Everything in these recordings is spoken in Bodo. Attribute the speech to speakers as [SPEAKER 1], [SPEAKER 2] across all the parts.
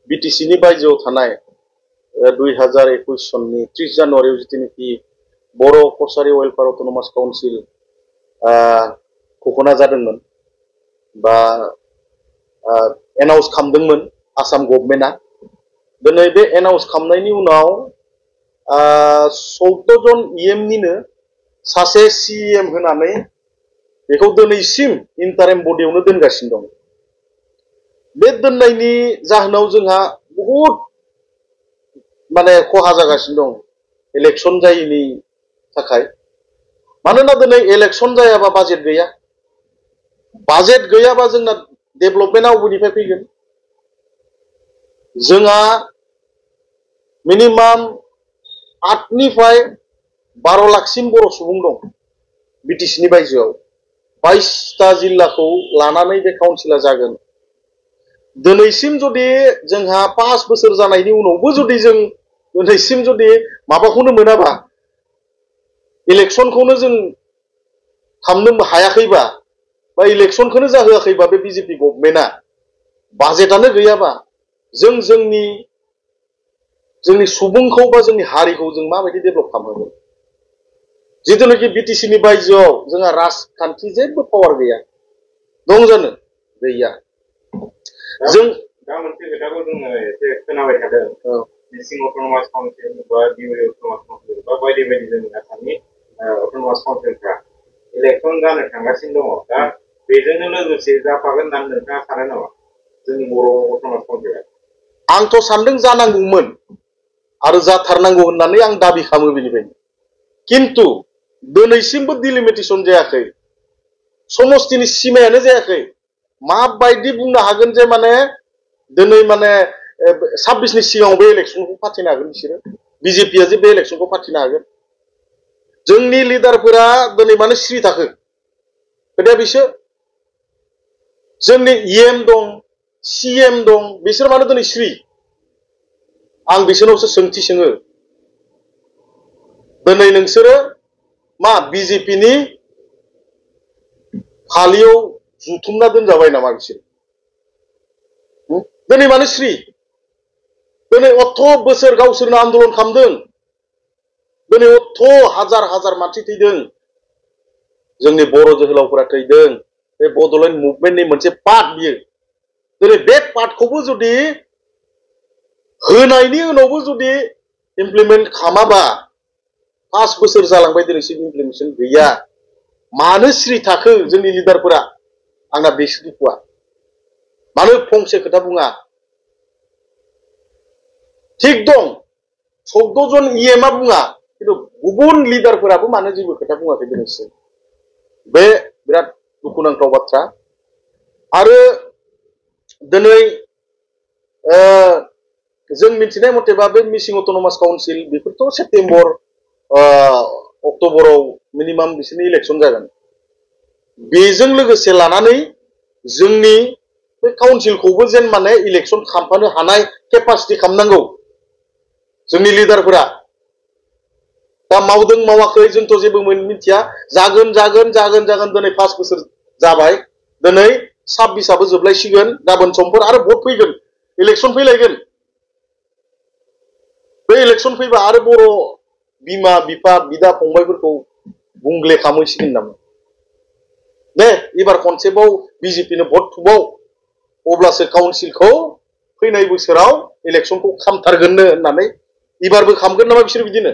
[SPEAKER 1] बिटिसिनि बायजोआव थानाय 2021 सननि 30 जानुवारियाव जितुनिखि बर' कसारी वेलफेयार अट'नमास काउन्सिल घोषणा जादोंमोन बा एनाउन्स खालामदोंमोन आसाम गभर्नमेन्टआ दिनै बे एनाउन्स खालामनायनि उनाव 14 जन इएमनिनो सासे सिएम होनानै बेखौ दिनैसिम इन्टारिम बडियावनो दोनगासिनो दं। बे दोननायनि जाहोनाव जोंहा बहुत माने खहा जागासिनो दं इलेक्शन जायैनि थाखाय। मानोना दिनै इलेक्शन जायाबा बाजेट गैया, बाजेट गैयाबा जोंना डेभेलपमेन्टआ बबेनिफ्राय फैगोन? जोंहा मिनिमाम 8 निफ्राय 12 लाखसिम बर' सुबुं दं बिटिसिनि बायजोआव। 22टा जिल्लाखौ लानानै बे काउन्सिला जागोन। दिनैसिम जुदि जोंहा 5 बोसोर जानायनि उनावबो जुदि जों दिनैसिम जुदि माबाखौनो मोनाबा, इलेक्शनखौनो जों खालामनो हायाखैबा बा इलेक्शनखौनो जाहोआखैबा बे बिजेपि गभर्नमेन्टआ, बाजेटआनो गैयाबा जों जोंनि सुबुंखौ बा जोंनि हारिखौ जों माबायदि डेभेलप खालामहोगोन? जितुनोखि बिटिसिनि बायजोआव जोंहा राजखान्थि जेबो पावार गैया, दं जानो गैया। जों
[SPEAKER 2] दा मोनसे खोथाखौ जोङो एसे खोनाबाय थादों, मिसिं अट'नमास काउन्सिल बा दिउरि अट'नमास काउन्सिल बा बायदि बायदि जोंनि आसामनि अट'नमास काउन्सिलफ्रा इलेक्शन जानो थांगासिनो दङ। दा बेजोंनो लोगोसे जाफागोन होननानै नोंथाङा सानो नामा जोंनि बर' अट'नमास काउन्सिला?
[SPEAKER 1] आंथ' सानदों जानांगौमोन आरो जाथारनांगौ होननानै आं दाबि खालामो बेनिफ्रायनो। किन्तु दिनैसिमबो डिलिमिटेसन जायाखै, समस्तिनि सिमायानो जायाखै। माबायदि बुंनो हागोन जे माने दिनै माने 26नि सिगाङाव बे इलेक्शनखौ फाथिनो हागोन बिसोरो? बिजेपिया जे बे इलेक्शनखौ फाथिनो हागोन? जोंनि लिडारफोरा दिनै मानो सिरि थाखो? खोथाया बिसोर जोंनि इएम दं, सिएम दं, बिसोर मानो दिनै सिरि? आं बिसोरनावसो सोंथि सोङो। दिनै नोंसोरो मा बिजेपिनि फालियाव जुथुमना दोनजाबाय नामा बिसोर? दिनै मानो सिरि? दिनै 18 बोसोर गावसोरनो आन्दलन खालामदों, दिनै 18 हाजार हाजार मानसि थैदों, जोंनि बर' जोहोलावफोरा थैदों। बे बड'लेण्ड मुभमेन्टनि मोनसे पार्ट बियो। दिनै बे पार्टखौबो जुदि होनायनि उनावबो जुदि इमप्लिमेन्ट खालामाबा, 5 बोसोर जालांबाय दिनैसिम इमप्लिमेन्टेसन गैया। मानो सिरि थाखो जोंनि लिडारफोरा? आंना बेसो दुखुआ। मानो फंसे खोथा बुङा? थिग दं 14 जन इएमआ बुङा, खिन्थु गुबुन लिडारफोराबो मानो जेबो खोथा बुङाखै दिनैसिम? बे बिराद दुखुनांथाव बाथ्रा। आरो दिनै जों मिथिनाय मथेबा बे मिसिं अट'नमास काउन्सिल बेफोरथ' सेप्तेम्बर अक्ट'बराव मिनिमाम बिसोरनि इलेक्शन जागोन। बेजों लोगोसे लानानै जोंनि बे काउन्सिलखौबो जेन माने इलेक्शन खालामफानो हानाय केपासिटि खालामनांगौ जोंनि लिडारफोरा। दा मावदों मावाखै जोंथ' जेबो मिथिया। जागोन जागोन जागोन जागोन दिनै 5 बोसोर जाबाय, दिनै 26आबो जोबलायसिगोन, गाबोन समफोर आरो भट फैगोन, इलेक्शन फैलायगोन। बे इलेक्शन फैबा आरो बर' बिमा बिफा बिदा फंबायफोरखौ गुंग्ले खालामहैसिगोन नामा? दे एबार खनसेबाव बिजेपिनो भट थुबाव, अब्लासो काउन्सिलखौ फैनाय बोसोराव इलेक्शनखौ खालामथारगोननो होननानै एबारबो खालामगोन नामा बिसोर बिदिनो?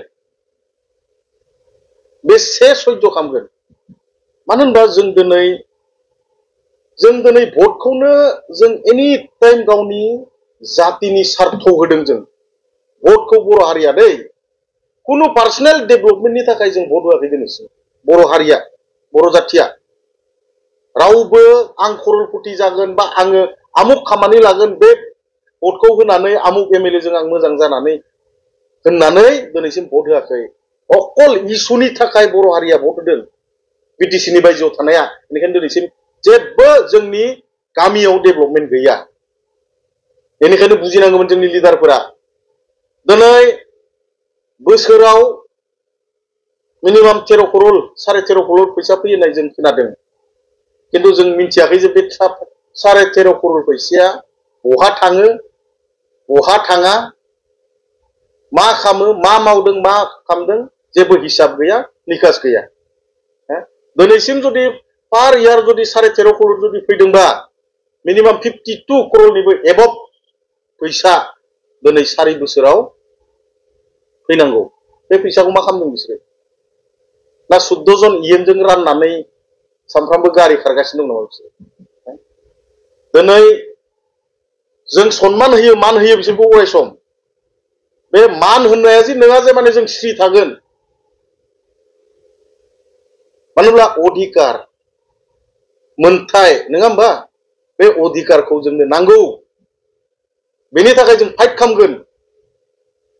[SPEAKER 1] बेसे सैज' खालामगोन? मानो होनबा जों दिनै भटखौनो जों एनि टाइम गावनि जातिनि सार्थ होदों। जों भटखौ बर' हारिया दै खुनु पार्सनेल डेभेलपमेन्टनि थाखाय जों भट होआखै दिनैसिम। बर' हारिया, बर' जातिया रावबो आं खरलपति जागोन बा आङो आमुक खामानि लागोन बे भटखौ होनानै आमुक एमएलए जों आं मोजां जानानै होननानै दिनैसिम भट होआखै। अकल इसुनि थाखाय बर' हारिया भट होदों बिटिसिनि बायजोआव थानाया। बेनिखायनो दिनैसिम जेबो जोंनि गामियाव डेभेलपमेन्ट गैया। बेनिखायनो बुजिनांगौमोन जोंनि लिडारफोरा। दिनै बोसोराव मिनिमाम 13 करोड़ 13.5 करोड़ फैसा फैयो होननाय जों खोनादों, किन्तु जों मिथियाखै जे बे 13.5 करोड़ फैसाया बहा थाङो, बहा थाङा मा खालामो मा मावदों मा खालामदों जेबो हिसाब गैया निकास गैया दिनैसिम जुदि पार इयार जुदि 13.5 करोड़ जुदि फैदोंबा मिनिमाम 52 करोड़निबो एबभ फैसा दिनै 4 बोसोराव फैनांगौ बे फैसाखौ मा खालामदों बिसोरो ना 14 जन इएमजों राननानै सानफ्रामबो गारि खारगासिनो दं नामा बिसोरो दिनै जों सन्मान होयो मान होयो बिसोरखौ अराय सम बे मान होननाया जे नङा जे माने जों स्रि थागोन मानोब्ला अधिकार मोनथाय नङा होमबा बे अधिकारखौ जोंनो नांगौ बेनि थाखाय जों फाइट खालामगोन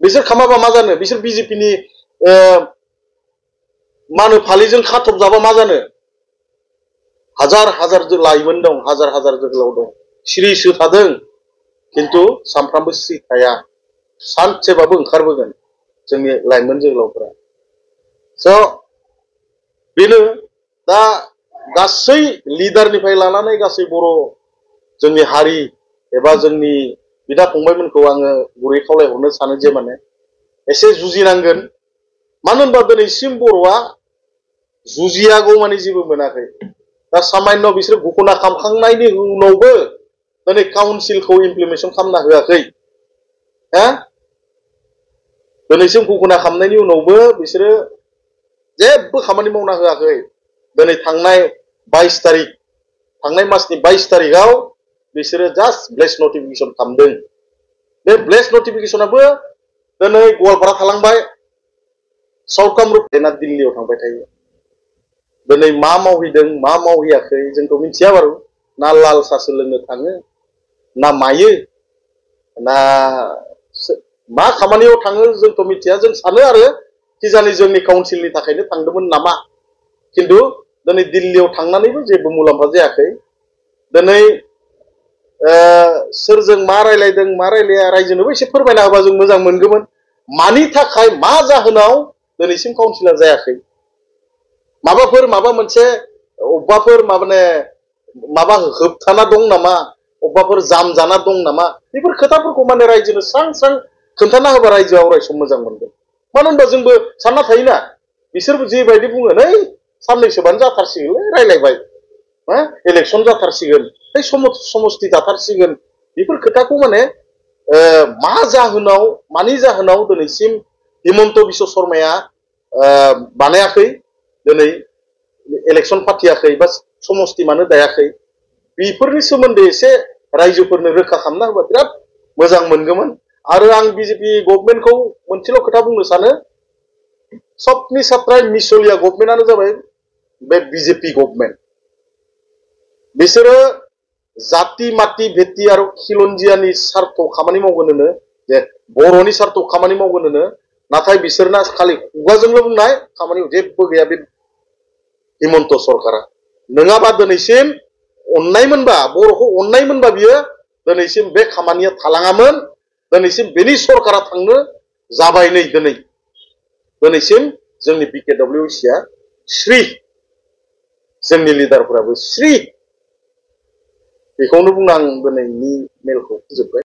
[SPEAKER 1] बिसोर खामाबा मा जानो बिसोर बिजेपिनि मा होनो फालिजों खाथब जाबा मा जानो हाजार हाजार लाइमोन दं हाजार हाजार जोहोलाव दं सिरिसो थादों किन्तु सानफ्रामबो स्रि थाया सानसेबाबो ओंखारबोगोन जोंनि लाइमोन जोहोलावफोरा स' बेनो दा गासै लिडारनिफ्राय लानानै गासै बर' जोंनि हारि एबा जोंनि बिदा फंबायमोनखौ आङो गुरै खावलायहरनो सानो जे माने एसे जुजिनांगोन मानो होनबा दिनैसिम बर'आ जुजियागौ माने जेबो मोनाखै दा सामान्य बिसोर घोषणा खालामखांनायनि उनावबो दिनै काउन्सिलखौ इमप्लिमेन्टेसन खालामना होआखै दिनैसिम घोषणा खालामनायनि उनावबो बिसोरो जेबो खामानि मावना होआखै दिनै थांनाय 22 तारिख थांनाय मासनि 22 तारिखआव बिसोरो जास्ट ब्लेस नटिफिकेसन खालामदों बे ब्लेस नटिफिकेसनाबो दिनै गवालपारा थालांबाय साउथ कामरुप देना दिल्लीयाव थांबाय थायो दिनै मा मावहैदों मा मावहैयाखै जोंथ' मिथिया बारु ना लाल सासो लोंनो थाङो ना मायो ना मा खामानियाव थाङो जोंथ' मिथिया जों सानो आरो किजानि जोंनि काउन्सिलनि थाखायनो थांदोंमोन नामा किन्तु दिनै दिल्लीयाव थांनानैबो जेबो मुलाम्फा जायाखै दिनै सोरजों मा रायलायदों मा रायलाया रायजोनोबो एसे फोरमायना होबा जों मोजां मोनगौमोन मानि थाखाय मा जाहोनाव दिनैसिम काउन्सिलर जायाखै माबाफोर माबा मोनसे अबेबाफोर माबा होबथाना दं नामा अबेबाफोर जाम जाना दं नामा बेफोर खोथाफोरखौ माने रायजोनो स्रां स्रां खोन्थाना होबा रायजोआ अराय सम मोजां मोनगोन मानो होनबा जोंबो सानना थायोना बिसोरबो जेबायदि बुङो नै साननैसोबानो जाथारसिगोनलै रायलायबाय इलेक्सन जाथारसिगोन बै समस्ति जाथारसिगोन बेफोर खोथाखौ माने मा जाहोनाव मानि जाहोनाव दिनैसिम हिमन्त बिश्व शर्माया बानायाखै दिनै इलेक्सन फाथियाखै बा समस्ति मानो दायाखै बेफोरनि सोमोन्दै एसे रायजोफोरनो रोखा खालामना होबा बिराद मोजां मोनगौमोन आरो आं बिजेपि गभर्नमेन्टखौ मोनसेल' खोथा बुंनो सानो सबनि सात्राय मिसलिया गभर्नमेन्टआनो जाबाय बे बिजेपि गभर्नमेन्ट बिसोरो जाति माति भेति आरो खिलन्जियानि सार्थ खामानि मावगोन होनो जे बर'नि सार्थ खामानि मावगोन होनो नाथाय बिसोरना खालि खुगाजोंल' बुंनाय खामानियाव जेबो गैया बे हिमन्त सरकारा नङाबा दिनैसिम अननायमोनबा बर'खौ अननायमोनबा बियो दिनैसिम बे खामानिया थालाङामोन दिनैसिम बेनि सरकारा थांनो जाबाय नै दिनैसिम जोंनि बिकेडब्लिउसिया स्रि जोंनि लिडारफोराबो स्रि बेखौनो बुंना आं दिनैनि मेलखौ फोजोबबाय